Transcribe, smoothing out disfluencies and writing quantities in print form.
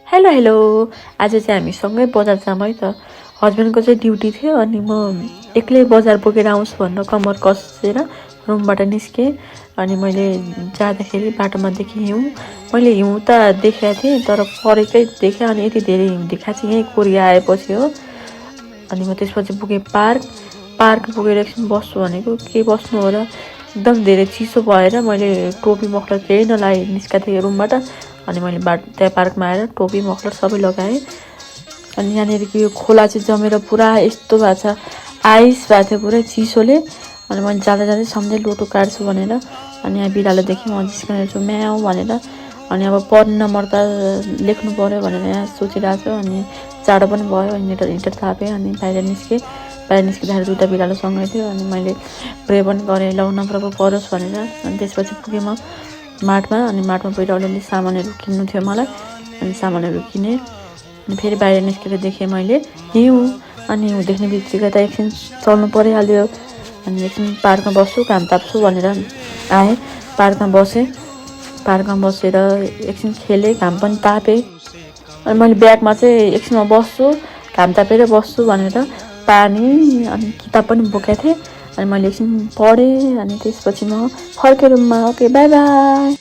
Hello hello आज चाहिँ हामी सँगै बजार जाऊँ है त। हस्बेन्डको चाहिँ ड्युटी थियो अनि म एक्लै बजार पुगेर आउँछु भनेर कम्मर कसेर रुमबाट निस्केँ। अनि मैले जाँदाखेरि बाटोमा देखेँ हिउँ। मैले हिउँ त देखेको थिएँ तर परेकै देखेँ अनि यति धेरै हिउँ देखाएको चाहिँ यहीँ कोरिया आएपछि हो। अनि म त्यसपछि पुगेँ पार्क पुगेर एकछिन बस्छु भनेको के बस्नु हो र, एकदम धेरै चिसो भएर मैले टोपी मफलर केही नलागि निस्केको थिएँ रुमबाट। अनि मैले त्यहाँ पार्कमा आएर टोपी मफलर सबै लगाएँ। अनि यहाँनिरको यो खोला चाहिँ जमेर पुरा यस्तो भएको छ, आइस भएको थियो पुरै चिसोले। अनि मैले जाँदा जाँदै सम्झेँ लोटो काट्छु भनेर। अनि यहाँ बिरालो देखेँ, म जिस्किएर छु म्याउ भनेर। अनि अब पर्ने नम्बर त लेख्नु पऱ्यो भनेर यहाँ सोचिरहेको छु। अनि जाडो पनि भयो, हिटर थापेँ अनि बाहिर निस्केँ। बाहिर निस्किँदाखेरि दुईवटा बिरालो सँगै थियो। अनि मैले प्रे पनि गरेँ ल नपराको परोस् भनेर। अनि त्यसपछि पुगेँ म मार्टमा। अनि मार्टमा गएर अलिअलि सामानहरू किन्नु थियो मलाई। अनि सामानहरू किनेँ। अनि फेरि बाहिर निस्केर देखेँ मैले हिउँ। अनि हिउँ देख्ने बित्तिकै त एकछिन चल्नु परिहाल्यो। अनि एकछिन पार्कमा बस्छु, घाम ताप्छु भनेर आएँ। पार्कमा बसेँ। पार्कमा बसेर एकछिन खेलेँ, घाम पनि तापेँ। अनि मैले ब्यागमा चाहिँ एकछिनमा बस्छु, घाम तापेर बस्छु भनेर पानी अनि किताब पनि बोकेको थिएँ। अनि मैले एकछिन पढेँ। अनि त्यसपछि म फर्केँ रुममा। Okay by by.